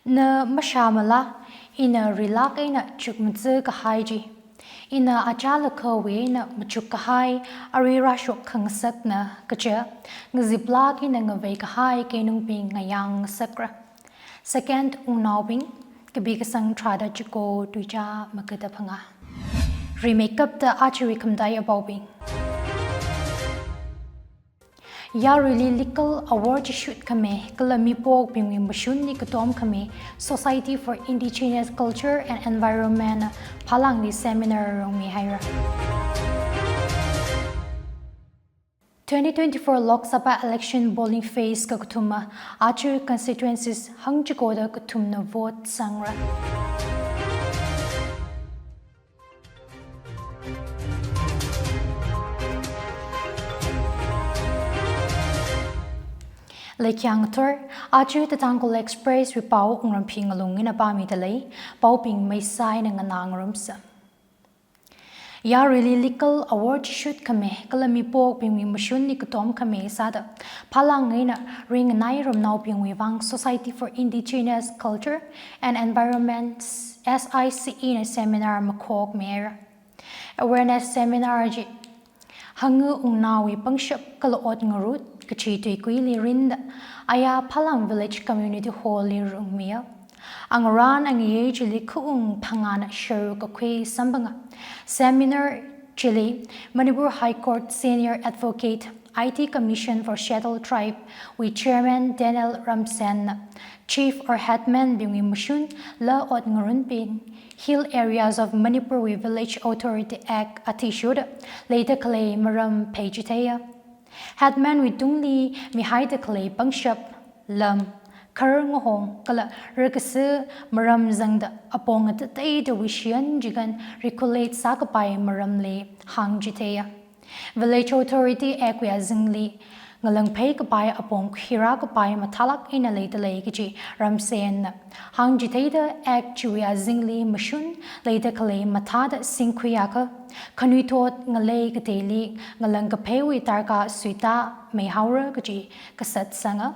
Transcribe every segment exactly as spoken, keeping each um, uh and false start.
Na mashāmala, ina rilāk eina chukmajā kahai chi. Ina achālakhawui eina machuk kahai, arui rāshok khangasakna kaja, ngaziplāk eina ngavei kahai keinungbing ngayāng ngasakra. Second Wungnaobing, kapi kasang tharāda chiko tuicha magada phangā. Rimeikapta aja rikhamdai apaobing. Yaruili legal award chishut khami, kala mipokbingwui mashunli katom khami Society for Indigenous Culture and Environment phalangli seminar rongmi haira. Twenty twenty-four Lok Sabha election polling phase kakathuma, aja constituencies hangchikoda kathumna vote sangra. Leikhyang ngathor, aja Tangkhul Express wui pao Wungramphing Ngalung ina pāmida lei, paobing meisaina nganā ngarumsa. Yaruili legal award chishut khami, kala mipokbingwui mashunli katom khami sāda, phalang eina ringanai ramnaobingwui vang Society for Indigenous Culture and Environment, S I C E na seminar makhokmi haira. Awareness seminar chi Hangwungnaowui pangshap kala ot ngarut kachi tuikuili rinda, aya Phalang Village Community Hall li rongmiya. Angarān angayei chili khaung phangāna sharuk kakhui samphanga. Seminar chili Manipur High Court Senior Advocate, I T Commission for Scheduled Tribe wui Chairman Daniel Ramsen, Chief or Headman bingwui mashun, la ot ngarutbing, Hill Areas of Manipur wui Village Authority Act athishurda leida khalei maram pheichitheiya. Headman wui tungli mihaida khalei pangshap, lam, khar ngahong kala rakasi maram zangda apong atateidawui shiyan chikan regulate sākapai maramli hāngchitheiya. Village Authority Act wui azingli ngalāngphei kapai apong khuirā kapai mathālāk eina leida lei kaji Ramsenna hāngchitheida Act chiwui azingli mashun leida khalei mathāda singkhuiakha, khanuithot ngalei kateili ngalāngkapheiwui darkar suitā meihaora kaji kasat sanga.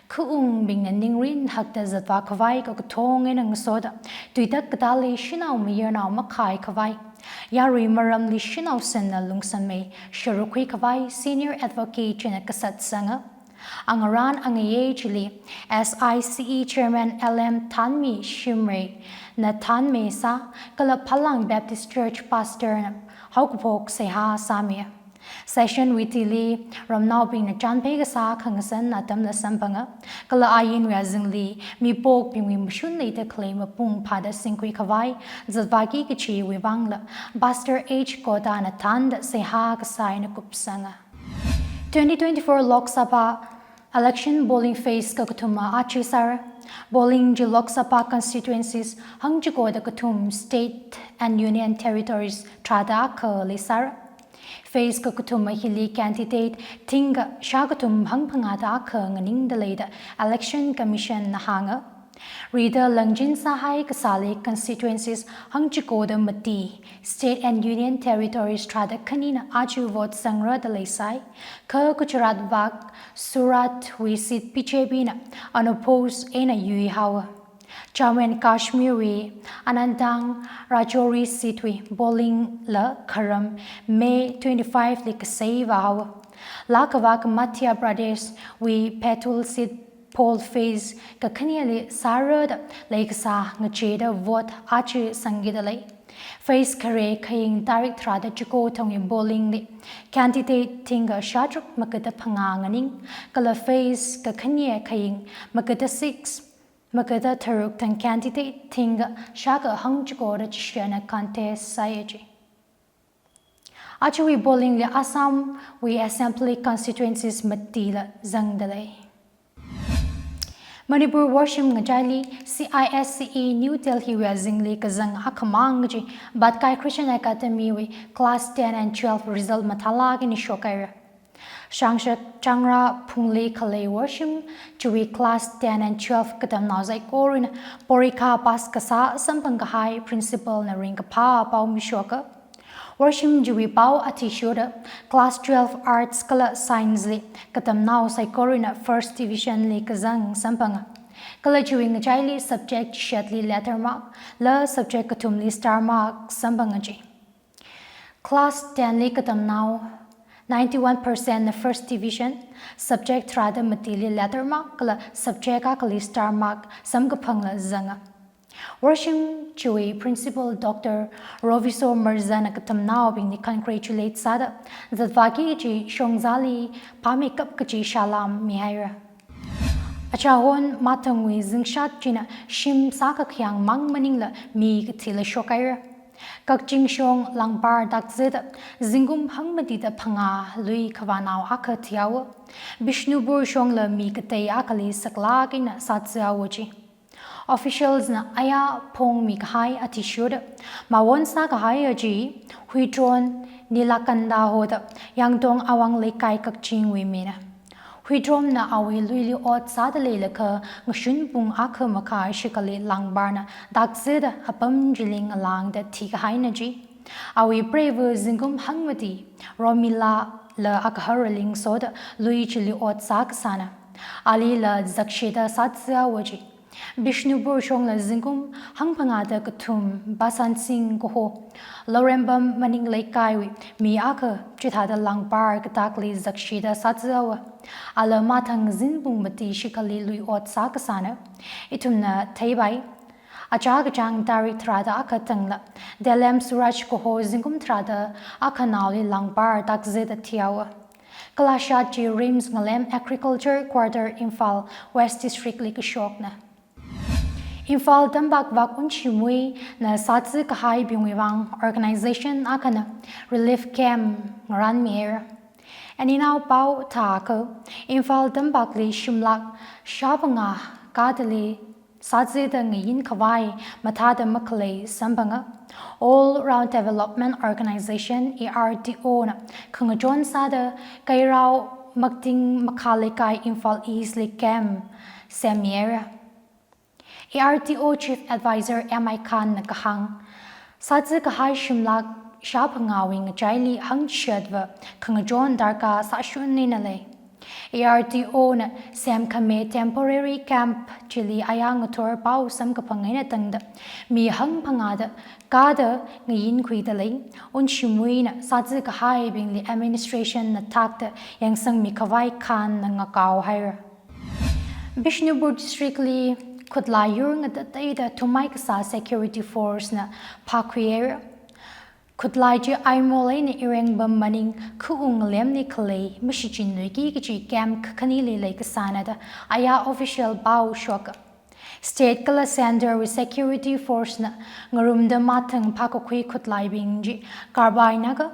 Khaungbingna ningrin hakda zatvā khavai kakathong eina ngasoda, tuitak katāli shanao mayarnao makhai khavai, yarui maramli shanao sanna lungsangmei sharuk khui khavai Senior Advocate china kasat sanga. Angarān angayei chili S I C E Chairman L M Thanmi Shimray na thanmei sā, kala Phalang Baptist Church Pastor na haokaphok seihā sāmiya. Session wui tili ramnaobingna chānphei kasā khangasan atamla samphanga, kala ainwui azingli mipokbingwui mashun leida khalei mapung phāda singkhui khavai zatvāki kachiwui vangla Pastor H Kotana thānda seihā kasā eina kupsanga. Twenty twenty-four Lok Sabha election polling phase kakathuma aja sāra. Polling chi Lok Sabha constituencies hangchikoda kathum, state and union territories tharāda akhali sāra. Phase kakathuma hili candidate thingkha shākathum hangphangāda akha nganingda leida Election Commission na hānga. Rida langchin sāhai kasāli constituencies hangchikoda mati, state and union territories tharāda khanina aja vote sangra da leisai. Kha Gujarat vak Surat wui seat B J P na unopposed eina yuihaowa. Jammu and Kashmir wui Anantnag Rajouri seat wui polling la kharam May twenty-five li kasei vāhaowa. Lākavak Madhya Pradesh wui Batul seat poll phase kakhaneli sāra da leikasā ngacheeda vote aja sangkida lei. Phase khare khaying tarik tharāda chiko thongwui polling li candidate thingkha shātharuk makada phangā nganing, kala phase kakhane khaying makada six, makada tharuk thang candidate thingkha shākha hangchikoda chishana contest sāya ji. Ajawui polling li Assam wui assembly constituencies matila zangda lei. Manipur worshim ngachaili C I S C E New Delhi wui azingli kazang akhamang chi Patkai Christian Academy wui class ten and twelve result mathālāk eina shokhaira. Shangshak changra phungli khalei worshim chiwui class ten and twelve katamnao saikorana porikha pass kasā samphang kahai principal na ringkaphā pao mishoka. Worshim chiwui pao athishurda class twelve arts kala science li katamnao saikorana first division li kazang samphanga. Kala chiwui ngachaili subject shatli letter mark, la subject kathumli star mark samphanga ji. Class ten li katamnao ninety-one percent na first division, subject tharāda matili letter mark, kala subject akhali star mark samkaphangla zanga. Worshim chiwui Principal Doctor Roviso Marzana katamnaobingli congratulate sāda, zatvāki kaji shongzali phāmeikap kaji salām mihaira. Achahon mathangwui zingshat china shim sākakhayang mang maningla mi kathila shokhaira. Kakching shong Langbar takzeda zingkum hangmatida phangā lui khavānao akha thihaowa. Bishnupur shongla mi katei akhali saklāk eina sāthuihaowa ji. Officials na aya phongmi kahai athishurda mawon sākahai aja Huidrong Nilakanta hoda Yangtong Awang Leikai Kakchingwui mina. Huidrongna awui luili ot sāda leilakha ngashun pung akha makha shikhali Langbarna takzeda apam chili ngalāngda thikahaina ji. Awui preiva zingkum hangmati Romila la agahar aling soda lui chili ot sākasāna. Alila zakshida sāthuihaowa ji. Bishnupur shongla zingkum hangphangāda kathum Basansing kaho Laurembam Maning Leikaiwui mi akha chithāda Langbar katakli zakshida sāthuihaowa. Ala mathang zingkum mati shikhali lui ot sākasāna. Ithumna theipai. Achā kachāng tarik tharāda akha tangla Delem Suraj kaho zingkum tharāda akhanaoli Langbar takzeda thihaowa. Kalashat chi RIMS Ngalem Agriculture Quarter Imphal West District li kashokna. Imphal Tampak Vak Wunshimwuina sāthu kahaibingwui vang organization akhana relief camp ngaranmihaira. Aninao pao thākha Imphal Tampakli shimlak shāphangā kadali sāthuda ngayin khavai mathāda makhalei samphanga. All Round Development Organization, A R D O na khangachon sāda Kairao Makting Makha Leikai Imphal East li camp semmihaira. A R D O Chief Advisor M I Khan na kahāng, sāthu kahai shimlak shāphangāwui ngachaili hangchishatva khangachon darkar sāshunninalei. A R D O na semkhami temporary camp chili aya ngathor pao samkaphang eina tangda mi hangphangāda kada ngayinkhuidalei. Wunshimwuina sāthu kahaibingli administration na thakta yangsangmi khavai Khan na ngakaohaira. Bishnupur District li khutlai yur ngatateida thumai kasā security force na phākhuihaira. Khutlai chi Aimol eina Irengbam maning Khaung lemli khalei mashichinluiki kaji camp kakhanili leikasāna da aya official pao shoka. State kala Centre wui security force na ngarumda mathang phākakhui khutlaibing chi carbine akha,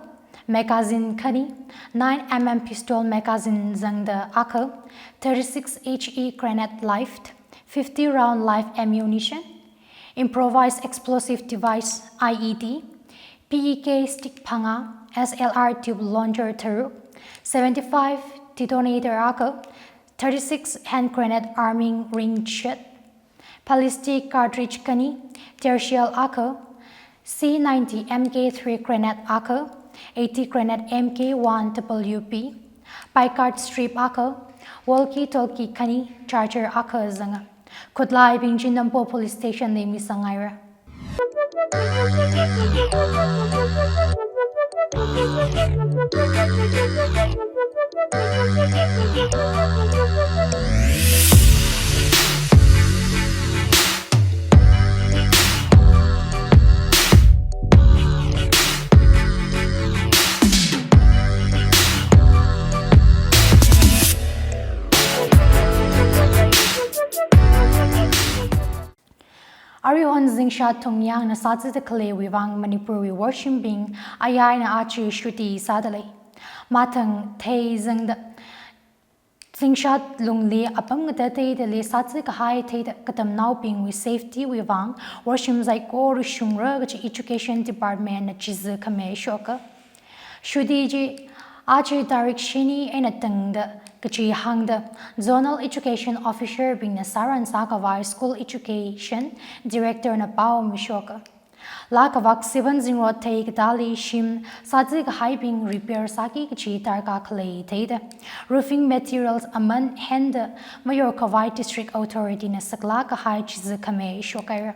magazine khani, nine M M pistol magazine zangda akha, thirty-six H E grenade live, fifty round live ammunition, improvised explosive device, I E D, P E K stick phangā, S L R tube launcher tharuk, seventy-five detonator akha, thirty-six hand grenade arming ring shet, ballistic cartridge khani, tear shell akha, C ninety M K three grenade akha, eighty grenade M K one W P, piecard strip akha, walkie-talkie khani, charger akha zanga. Khutlaibing chi Nampo Police Station li misanghaira. Aruihon zingshat thungyāngna sāthuda khaleiwui vang Manipurwui worshimbing ayaina achi shuti sādalei. Mathang theizangda zingshat lungli apam ngatateidali sāthu kahai theida katamnaobingwui safety wui vang worshim saikora shungra kaji Education Department na chiza khami shoka. Shuti chi achi tarik shini eina tangda kachi hāngda Zonal Education Officer bingna sāran sākhavai School Education Director na pao mishoka. Laa kavak seven zingrot theikatali shim sāzā kahaibing repair sāki kachi darkar khalei theida roofing materials aman henda mayor khavai District Authority na saklāk kahai chizā khami shokhaira.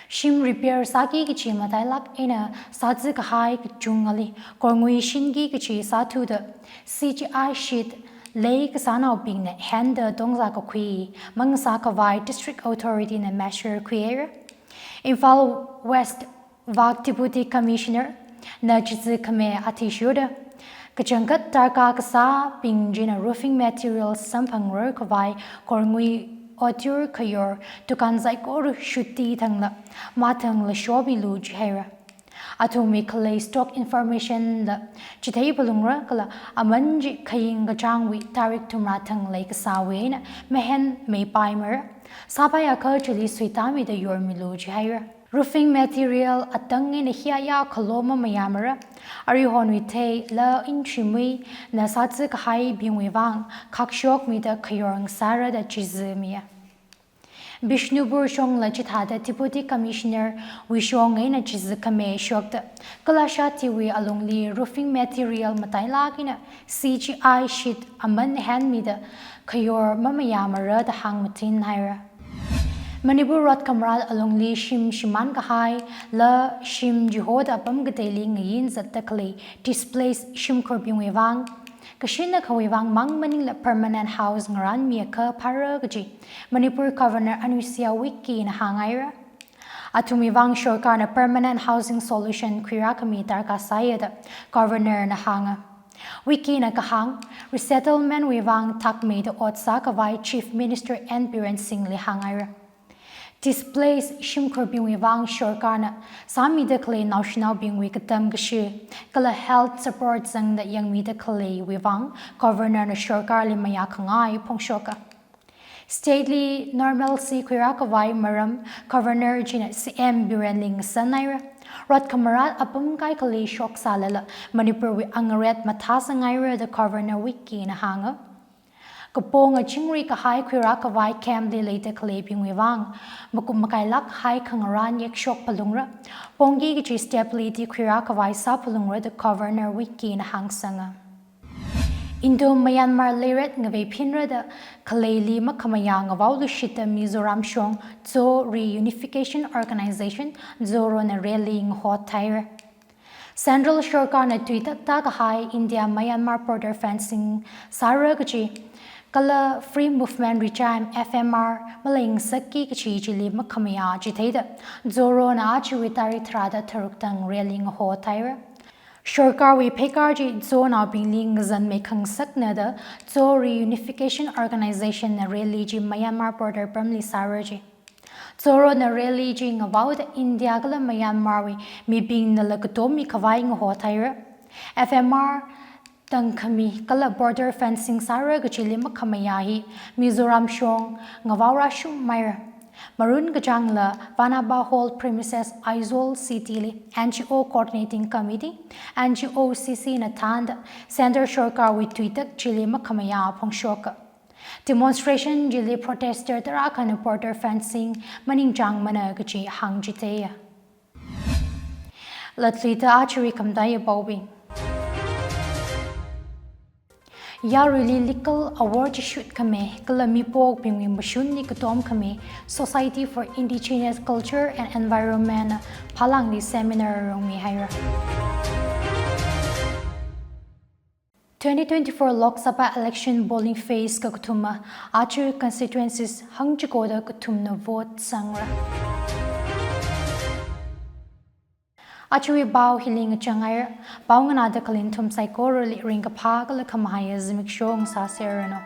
Shim repair sāki kachi matailāk eina sāzā kahai kachungali korngui shinki kachi sāthuda C G I sheet lei kasānaobingna henda tongzā kakhui mangasā khavai District Authority na measure khuihaira. Imphal West vak Deputy Commissioner na chizā khami athishurda kachangkhat darkar kasābing china roofing materials samphangror khavai korngui otyur khayor dukan saikora shuti thangla mathangla shomilu jihaira. Athumwui khalei stock information la chithei phalungra kala aman chi khaying kachāngwui tarik thumrā thang leikasāwui eina mahan meipaimara. Sāpaiakha chili suitāmida yormilu jihaira. Roofing material atang eina hiya ya khalo mamayāmara. Arihonwui theila inchimui na sāzā kahaibingwui vang khakshokmida khayor ngasāra da chizāmiya. Bishnupur shongla chithāda Deputy Commissioner wui shong eina chizā khami shokta kala shatiwui alungli roofing material matailāk eina C G I sheet aman hanmida khayor mamayāmara da hāngmatinhaira. Manipur rot khamarat alungli shim shimān kahaila shim chihoda apam kateili ngayin zatda khalei displaced shimkhurbingwui vang kashin akhawui vang mang maningla permanent house ngarānmiakha phāra kachi Manipur Governor Anusuiya Uikey na hānghaira. Athumwui vang sorkarna permanent housing solution khuirākhami darkar sāya da Governor na hānga. Uikey na kahāng resettlement wui vang thakmeida ot sākhavai Chief Minister N Biren Singh li hānghaira. Displaced shimkhurbingwui vang sorkarna sāmida khalei naoshinaobingwui katam kashi kala health support zangda yangmida khaleiwui vang Governor na sorkarli mayākhangai phongshoka. State li normalcy khuirākhavai maram Governor china C M Biren li ngasanhaira. Rot khamarat apam kaikhali shoksālala Manipurwui angaret mathāsanghaira da Governor Uikey na hānga. Kapong achingri kahai khuirākhavai camp li leida khaleibingwui vang makum makailāk hai khangarān yakshok phalungra. Pongki kachi step li ti khuirākhavai sāphalungra da Governor Uikey na hāngsanga. Indo-Myanmar leiret ngaveiphinra da khaleili makhamayā ngavaolushitta Mizoram shong Zo Reunification Organization, Zoro na rally ngahothaira. Central sorkarna tuitakta kahai India-Myanmar border fencing sāra kachi kala Free Movement Regime, F M R, maleingasakki kachi chili makhamayā chitheida Zoro na achiwui tarik tharāda tharuk thang rally ngahothaira. Sorkarwui pheikar chi Zonaobingli ngazanmei khangasakna da Zo Reunification Organization na rally chi Myanmar border pamli sāra chi. Zoro na rally chi ngavaoda India kala Myanmar wui mibingnala katommi khavai ngahothaira. F M R tangkhami kala border fencing sāra kachili makhamayā hi Mizoram shong ngavaorāshungmeira. Marun kachāngla Vanaba Hall premises Aizawl City li N G O Coordinating Committee, N G O C C na thānda Centre sorkarwui tuitak chili makhamayā phongshoka. Demonstration chili protester tarākhana border fencing maningchāngmana kachi hāngchitheiya. Latluida achiwui khamataiya paobing. Yaruili legal award chi shutkhami kala mipokbingwui mashunli katomkhami Society for Indigenous Culture and Environment phalangli seminar rongmihaira. Twenty twenty-four Lok Sabha election polling phase kakathuma achiwui constituencies hangchikoda kathumna vote sangra. Achiwui pao hili ngachanghaira. Pao nganāda khalei nathum saikorali ringkaphā kala khamahaiya zimiksho ngasāserranu.